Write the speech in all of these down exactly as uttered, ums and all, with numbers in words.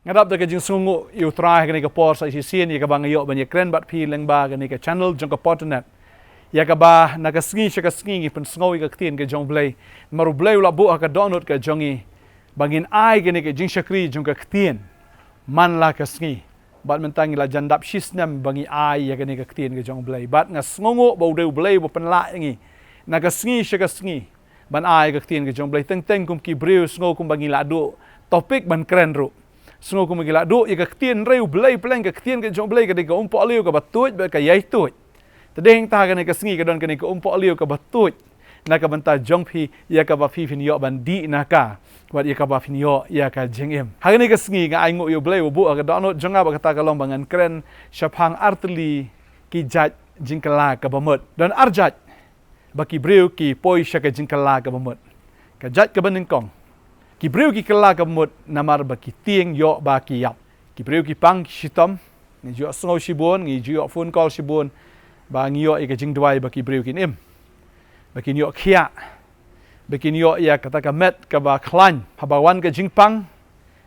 Nga dap da ka jingsngewnguh ïa U Trai ha kane ka por sa shisien, ïa kaba nga ïoh ban ïakren bad phi lyngba kane ka channel jong ka Pop Internet. Ïa kaba na ka sngi sha ka sngi ngi pynsngew ïa ka ktien ka jong U Blei. Namar U Blei u la buh ha ka dohnud ka jong ngi ba ngin ai kane ka jingshakri jong ka ktien man la ka sngi. Bad mynta ngi la jan dap shisnem ba ngi ai ïa kane ka ktien ka jong U Blei. Bad nga sngewnguh ba U dei U Blei uba pynlah ïa ngi na ka sngi sha ka sngi ban ai ka ktien ka jong U Blei. Teng teng kum ki briew sngew kumba ngi la duh topic ban kren ruh. Sngew kumba ngi la duh ïa ka ktien, hynrei U Blei, pyrshah ka ktien ka jong U Blei ka dei ka umpohliew kaba tuid bad ka ïai tuid. Te dei hangta kane ka sngi ka don kane ka umpohliew kaba tuid na ka bynta jong phi, ïa kaba phi phin ïoh ban dih na ka, bad ïa kaba phin ïoh ïa ka jingim. Ha kane ka sngi nga ainguh ïa U Blei uba buh ha ka dohnud jong nga ba kata ka long ba ngan kren shaphang artylli ki jait jingkylla kaba mut. Don ar jait ba ki briew ki poi sha ka jingkylla kaba mut. Ka jait kaba nyngkong, ki briew ki kylla kaba mut namar ba ki tieng ïoh ba ki ïap. Ki briew ki pang ki shitom, ngi ju ïohsngew shibun, ngi ju ïoh phone call shibun ba ngi ïoh ïa ka jingduwai ba ki briew kin im, ba kin ïoh khiah, ba kin ïoh ïa kata ka met kaba khlaiñ. Haba wan ka jingpang,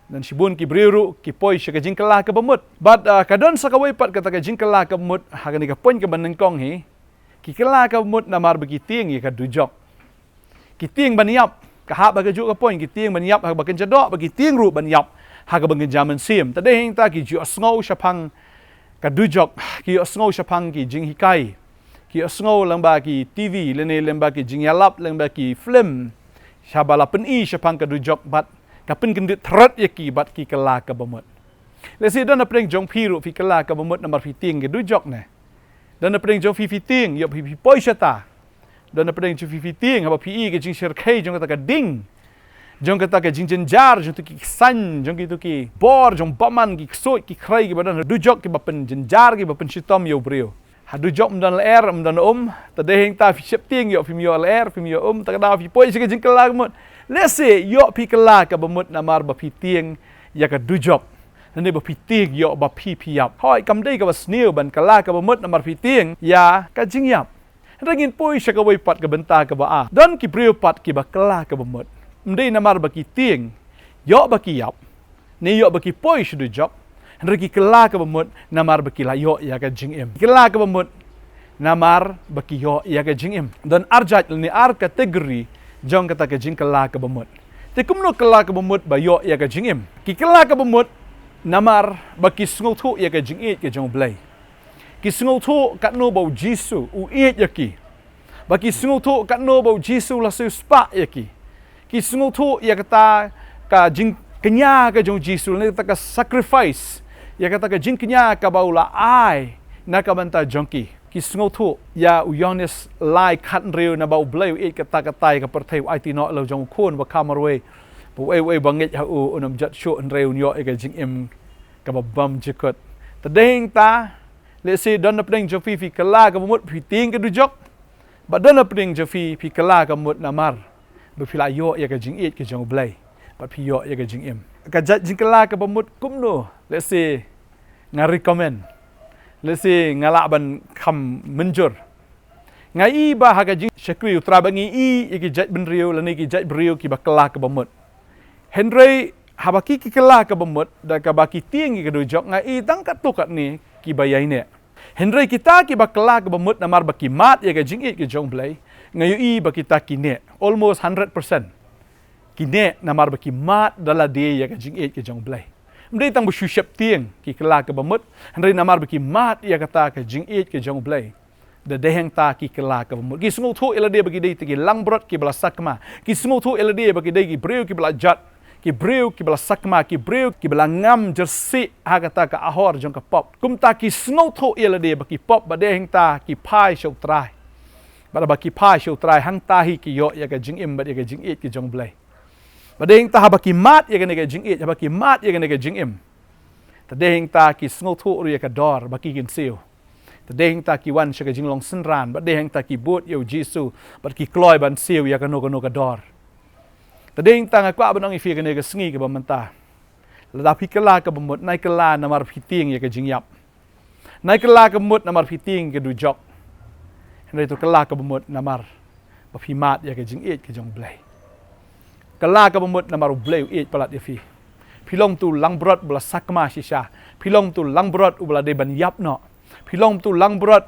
don shibun ki briew ruh ki poi sha ka jingkylla kaba mut. Bad, ah, ka don sa kawei pat kata ka jingkylla kaba mut ha kane ka point kaba nyngkong hi. Ki kylla kaba mut namar ba ki tieng ïa ka dujok. Ki tieng ban ïap, ka hap ha kajuh ka point, ki tieng ban ïap ha kaba kynja doh, bad ki tieng ruh ban ïap ha kaba kynja mynsiem. Te dei hangta ki ju ïohsngew shaphang ka dujok, ki ïohsngew shaphang ki jinghikai, ki ïohsngew lyngba ki TV, lane lyngba ki jingïalap, lyngba ki film, shaba la pyni shaphang ka dujok bad ka pynkyndit throt ïa ki bad ki kylla kaba mut. Lehse don napdeng jong phi ruh phi kylla kaba mut namar phi tieng ka dujok ne. Don napdeng jong phi phi tieng, ïoh phi phi poi shata. Don napdeng jong phi phi tieng haba phi i ka jingshyrkhei jong kata ka ding, jong kata ka jingjynjar jong kito ki ksain, jong kito ki bor, jong bymman, ki ksuid, ki khrei kiba don ha dujok kiba pynjynjar, kiba pynshitom ïa u briew. Ha dujok ym don lyer, ym don um. Te dei hangta phi sheptieng ïoh phim ïoh lyer, phim ïoh um, te ka daw phi poi sha ka jingkylla kaba mut. Lehse ïoh phi kylla kaba mut namar ba phi tieng ïa ka dujok, lane ba phi tieng ïoh ba phi phi ïap. Hooid, kam dei kaba sniew ban kylla kaba mut namar phi tieng ïa ka jingïap. Hynrei ngin poi sha kawei pat ka bynta kaba ar. Don ki briew pat kiba kylla kaba mut, ym dei namar ba ki tieng ïoh ba ki ïap, ne ïoh ba ki poi sha dujok, hynrei ki kylla kaba mut namar ba ki la ïoh ïa ka jingim. Ki kylla kaba mut namar ba ki ïoh ïa ka jingim. Don ar jait lane ar category jong kata ka jingkylla kaba mut. Te kumno kylla kaba mut ba ïoh ïa ka jingim? Ki kylla kaba mut namar ba ki sngewthuh ïa ka jingïeit ka jong U Blei. Ki sngewthuh katno ba U Jisu u ïeit ïa ki. Ba ki sngewthuh katno ba U Jisu u la siewspah ïa ki. Ki sngewthuh ïa kata ka jingkñia ka jong U Jisu, lane kata ka sacrifice, ïa kata ka jingkñia kaba u la ai na ka bynta jong ki. Ki sngewthuh ïa u Ïoannis lai khathynriew, naba U Blei u ïeit katta katta ïa ka pyrthei, u aiti noh la u jong u Khun ba kham marwei, ba uei uei ba ngeit ha u un ym jot shuh hynrei un ïoh ïa ka jingim kaba bymjukut. Te dei hangta, lehse don napdeng jong phi phi kylla kaba mut, phi tieng ka dujok. Bad don napdeng jong phi phi kylla kaba mut namar ba phi la ïoh ïa ka jingïeit ka jong U Blei bad phi ïoh ïa ka jingim. Ka jait jingkylla kaba mut kumno? Lehse nga recommend, lehse nga lah ban kham mynjur. Nga i ba ha ka jingshakri U Trai ba ngi i ïa ki jait bynriew lane ki jait briew kiba kylla kaba mut. Hynrei haba ki ki kylla kaba mut da kaba ki tieng ïa ka dujok, nga i tang katto katne kiba ïaineh. Hynrei kita kiba kylla kaba mut namar ba ki mad ïa ka jingïeit ka jong U Blei, nga ïohi ba kita ki neh almost hundred percent. Ki neh namar ba ki mad da lade ïa ka jingïeit ka jong U Blei. Ym dei tang ba shu sheptieng ki kylla kaba mut, hynrei namar ba ki mad ïa kata ka jingïeit ka jong U Blei, da dei hangta ki kylla kaba mut. Ki sngewthuh ïa lade ba ki dei kita ki langbrot kiba la sakma. Ki sngewthuh ïa lade ba ki dei ki briew kiba la jot, ki briew kiba la sakma, ki briew kiba la ngam jyrsieh ha kata ka ahor jong ka pop. Kumta ki sngewthuh ïa lade ba ki pop, bad dei hangta ki phai sha U Trai. Bad haba ki phai sha U Trai, hangta hi ki ïoh ïa ka jingim bad ïa ka jingïeit ka jong U Blei. Bad dei hangta haba ki mad ïa kane ka jingïeit, haba ki mad ïa kane ka jingim, te dei hangta ki sngewthuh ruh ïa ka dor ba ki kin siew. Te dei hangta ki wan sha ka jinglong synran, bad dei hangta ki bud ïa U Jisu bad ki kloi ban siew ïa kano kano ka dor. Te dei hangta nga kwah ban ong ïa phi kane ka sngi kaba mynta, lada phi kylla kaba mut, nai kylla namar phi tieng ïa ka jingïap. Nai kylla kaba mut namar phi tieng ïa ka dujok. Hynrei to kylla kaba mut namar ba phi mad ïa ka jingïeit ka jong U Blei. Kylla kaba mut namar U Blei u ïeit palat ïa phi. Phi long utu langbrot uba la sakma shisha. Phi long utu langbrot uba la dei ban ïap noh. Phi long utu langbrot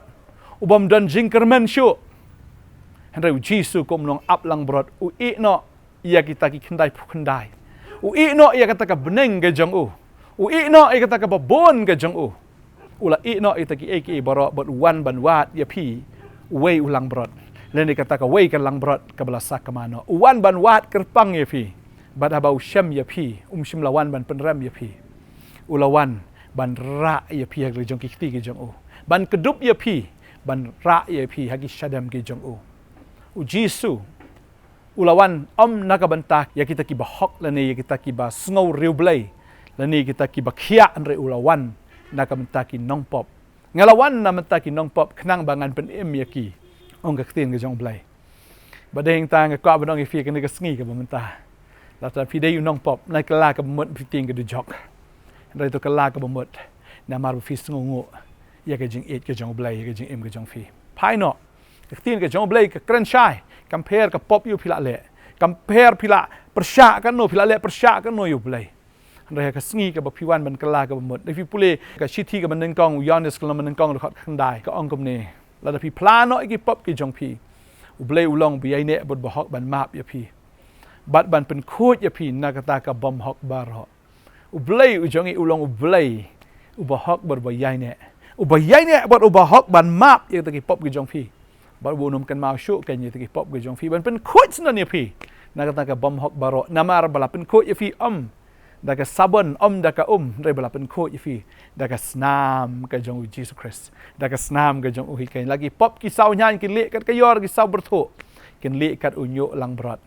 u bym don jingkyrmen shuh. Hynrei u Jisu kum u nongap langbrot, u ïeh noh ïa kita ki khyndai phew khyndai. U ïeh noh ïa kata ka bneng ka jong u. U ïeh noh ïa kata kaba bun ka jong u. U la ïeh noh ïa kita kiei kiei baroh bad u wan ban wad ïa phi uwei u langbrot. Lane kata kawei ka langbrot kaba la sakma noh. U wan ban wad kyrpang ïa phi. Bad haba u shem ïa phi, um shym la wan ban pynrem ïa phi. U la wan ban rah ïa phi ha ki jong ki kti ki jong u. Ban kdup ïa phi, ban rah ïa phi ha ki shadem ki jong u. U Jisu u la wan ym na ka bynta ïa kita kiba hok lane ïa kita kiba sngew riewblei lane kita kiba khiah, hynrei u la wan na ka bynta ki nongpop. Nga la wan na ka bynta ki nongpop khnang ba ngan pynim ïa ki, ong ka ktien ka jong u Blei. Bad dei hangta nga kwah ban ong ïa phi kane ka sngi kaba mynta, lada phi dei u nongpop, na ka la kaba mut phi tieng ka dujok. Hynrei to ka la kaba mut namar ba phi sngewnguh ïa ka jingïeit ka jong u Blei ïa ka jingim ka jong phi. Phai noh. Ka ktien ka jong u Blei ka kren shai. Kam pher ka pop ïa u phi la leh. Kam pher phi la pyrshah katno, phi la leh pyrshah katno ïa u Blei. Hynrei ha ka sngi kaba phi wan ban kylla kaba mut, da phi pule ka shithi kaba nyngkong u Ïoannis ka lynnong nyngkong dkhot khyndai ka ong kumne: Lada phi phla noh ïa ki pop ki jong phi, u Blei u long ba ïaineh bad ba hok ban map ïa phi bad ban pynkhuid ïa phi na kata ka bymhok baroh. U Blei u jong ngi u long u Blei uba hok bad uba ïaineh. Uba ïaineh bad uba hok ban map ïa kita ki pop ki jong phi. Bad u nym kynmaw shuh kein ïa kita ki pop ki jong phi ban pynkhuid syndon ïa phi na kata ka bymhok baroh. Namar ba la pynkhuid ïa phi ym da ka sabon, ym da ka um, hynrei ba la pynkhuid ïa phi da ka snam ka jong u Jisu Khrist. Da ka snam ka jong u hi kein. La ki pop ki saw hynñiaw kin lieh kat ka ïor ki saw byrthuh, kin lieh kat u ñiuh langbrot.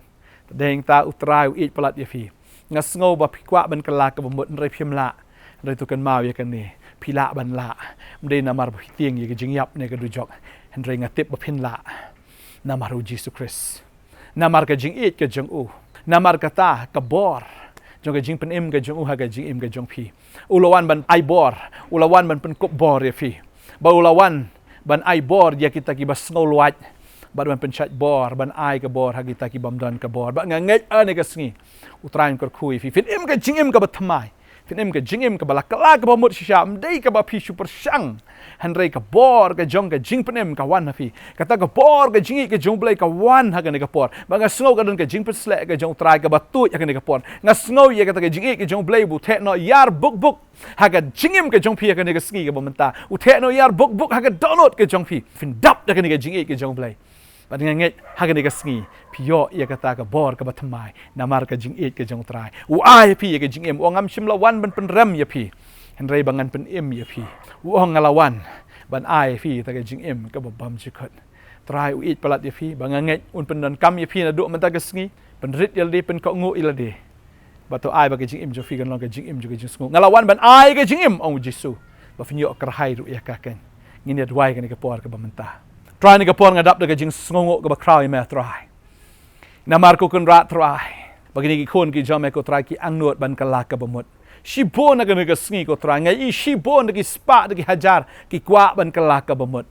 Dei hangta u Trai u ïeit palat ïa phi. Nga sngew ba phi kwah ban kylla kaba mut hynrei phim lah. Hynrei to kynmaw ïa kane, phi lah ban lah. Ym dei namar ba phi tieng ïa ka jingïap ne ka dujok, hynrei nga tip ba phin lah namar u Jisu Khrist. Namar ka jingïeit ka jong u. Namar kata ka bor jong ka jingpynim ka jong u ha ka jingim ka jong phi. U la wan ban ai bor, u la wan ban pynkup bor ïa phi. Ba u la wan ban ai bor ïa kita kiba sngew luid, bad ban pynshait bor, ban ai ka bor ha kita ki bym don ka bor. Bad nga ngeit ha kane ka sngi u Trai un kyrkhu ïa phi, phin im ka jingim kaba thymmai, phin im ka jingim kaba la kylla kaba mut shisha. Ym dei kaba phi shu pyrshang, hynrei ka bor ka jong ka jingpynim ka wan ha phi. Kata ka bor ka jingïeit ka jong u Blei ka wan ha kane ka por. Bad nga sngew ka don ka jingpynsleh ka jong u Trai kaba tuid ha kane ka por. Nga sngew ïa kata ka jingïeit ka jong u Blei ba u theh noh ïar buk buk ha ka jingim ka jong phi ha kane ka sngi kaba mynta. U theh noh ïar buk buk ha ka dohnud ka jong phi. Phin dap da kane ka jingïeit ka jong u Blei. Bad nga ngeit ha kane ka sngi phi ïoh ïa kata ka bor kaba thymmai namar ka jingïeit ka jong u Trai. U ai phi ïa ka jingim, u ong ngam shym la wan ban pynrem ïa phi, hynrei ba ngan pynim ïa phi. U ong nga la wan ban ai phi ïa ka jingim kaba bymjukut. Trai u ïeit palat ïa phi, bad nga ngeit un pyndonkam ïa phi naduh mynta ka sngi. Pynrit ïa lade, pynkohnguh ïa lade. Bad to ai ba ka jingim jong phi kan long ka jingim jong ka jingsngewnguh. Nga la wan ban ai ka jingim, ong u Jisu. Ba phin ïoh kyrhai ruh ïa ka kein. Ngin ïa duwai kane ka por kaba mynta. Trai, kane ka por nga dap da ka jingsngewnguh kaba khraw ïa me Trai. Namar ko Kynrad Trai, ba kine ki khun ki jong me ko Trai ki angnud ban kylla kaba mut. Shibun ha kane ka sngi ko Trai, nga ïohi shibun da ki spah da ki hajar ki kwah ban kylla kaba mut.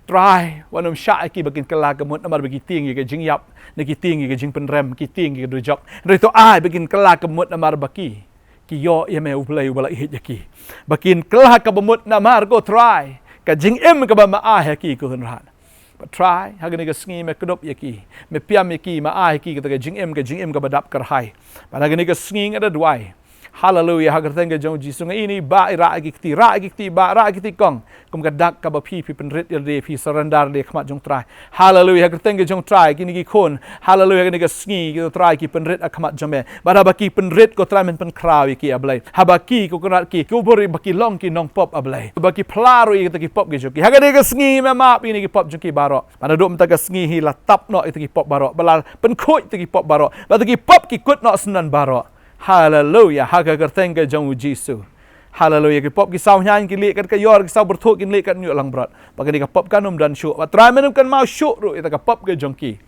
Trai, wat nym shah ïa ki ba kin kylla kaba mut namar ba ki tieng ïa ka jingïap, ne ki tieng ïa ka jingpynrem, ki tieng ïa ka dujok. Hynrei to ai ba kin kylla kaba mut namar ba ki, ki ïoh ïa me u Blei uba la ïeit ïa ki. Ba kin kylla kaba mut namar ko Trai, ka jingim kaba me ai ha ki ko Kynrad. Bad Trai, ha kane ka sngi me kdup ïa ki, me piam ïa ki, me ai ha ki kata ka jingim, ka jingim kaba dap kyrhai. Bad ha kane ka sngi nga da duwai. Haleluia, ha ka kyrteng ka jong u Jisu nga ïohi ba i rah ïa ki kti, rah ïa ki kti, ba rah ïa ki kti kong. Kum ka dak kaba phi, phi pynrit ïa lade, phi surrender lade ha khmat jong u Trai. Haleluia, ha ka kyrteng ka jong u Trai, kine ki khun. Haleluia, kane ka sngi, ko Trai ki pynrit ha khmat jong me. Bad haba ki pynrit ko Trai men pynkhraw ïa ki A Blei. Haba ki ko Kynrad ki, ko bor ba ki long ki nongpop A Blei. Ba ki phla ruh ïa kita ki pop ki jong ki. Ha kane ka sngi me map ïa kine ki pop jong ki baroh. Bad naduh mynta ka sngi hi la tap noh ïa kita ki pop baroh. Ba la pynkhuid ïa kita ki pop baroh. Ba kita ki pop ki kut noh syndon baroh. Haleluia. Ha ka kyrteng ka jong u Jisu. Haleluia. Ki pop ki saw hynñiaw ki lieh kat ka ïor, ki saw byrthuh ki lieh kat ñiuh langbrot. Ba kane ka pop kan ym don shuh. Ba Trai men ym kynmaw shuh ruh ïa kata ka pop ka jong ki.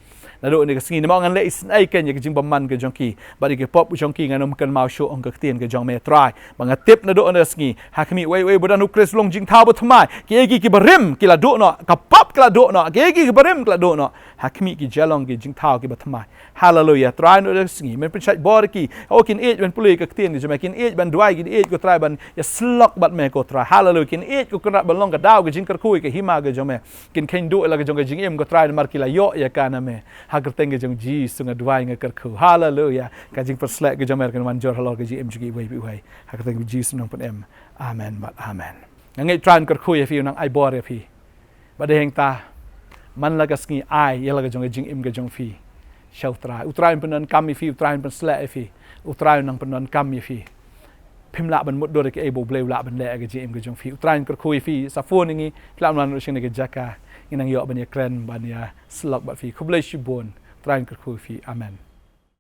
Naduh kane ka sngi namar ngan leh isynei kein ïa ka jingbymman ka jong ki bad ïa ki pop jong ki, ngan ym kynmaw shuh, ong ka ktien ka jong me Trai. Ba nga tip naduh kane ka sngi ha khmih uwei uwei ba don u Khrist long jingthaw bathymmai. Kiei kiei kiba rim ki la duh noh, ka pop ka la duh noh, kiei kiei kiba rim ka la duh noh. Ha khmih ki jia long ki jingthaw kiba thymmai. Haleluya. Trai, naduh kane ka sngi men pynshait bor ïa ki. Oh, kin ïeit ban pule ïa ka ktien ka jong me, kin ïeit ban duwai, kin ïeit, ko Trai, ban ïasyllok bad me, ko Trai. Haleluya. Kin ïeit, ko Kynrad, ban long ka daw ka jingkyrkhu ïa ka hima ka jong me. Kin kheiñ duh ïa la ka jong ka jingim, ko Trai, namar ki la ïoh ïa ka na me. Ha ka kyrteng ka jong Jisu nga duwai, nga kyrkhu. Haleluya. Ka jingpyrshah ka jong me kan wan jur halor ka jingim jong ki iwei pa iwei. Ha ka kyrteng ka jong Jisu nongpynim. Amen bad amen. Nga ngeit Trai un kyrkhu ïa phi, u nang ai bor ïa phi. Bad hangta man la ka sngi ai ïa la ka jong ka jingim ka jong phi sha u Trai. U Trai un pyndonkam ïa phi, u Trai un pynsleh ïa phi, u Trai un nang pyndonkam ïa phi. Phim lah ban mutdur ïa kaei ba u Blei u lah ban leh ïa ka jingim ka jong phi. U Trai un kyrkhu ïa phi, sa phone ïa ngi, phi lah ban wan ruh sha kane ka jaka, ngi nang ïoh ban ïakren, ban ïasyllok bad phi. Khublei shibun. U Trai un kyrkhu ïa phi. Amen.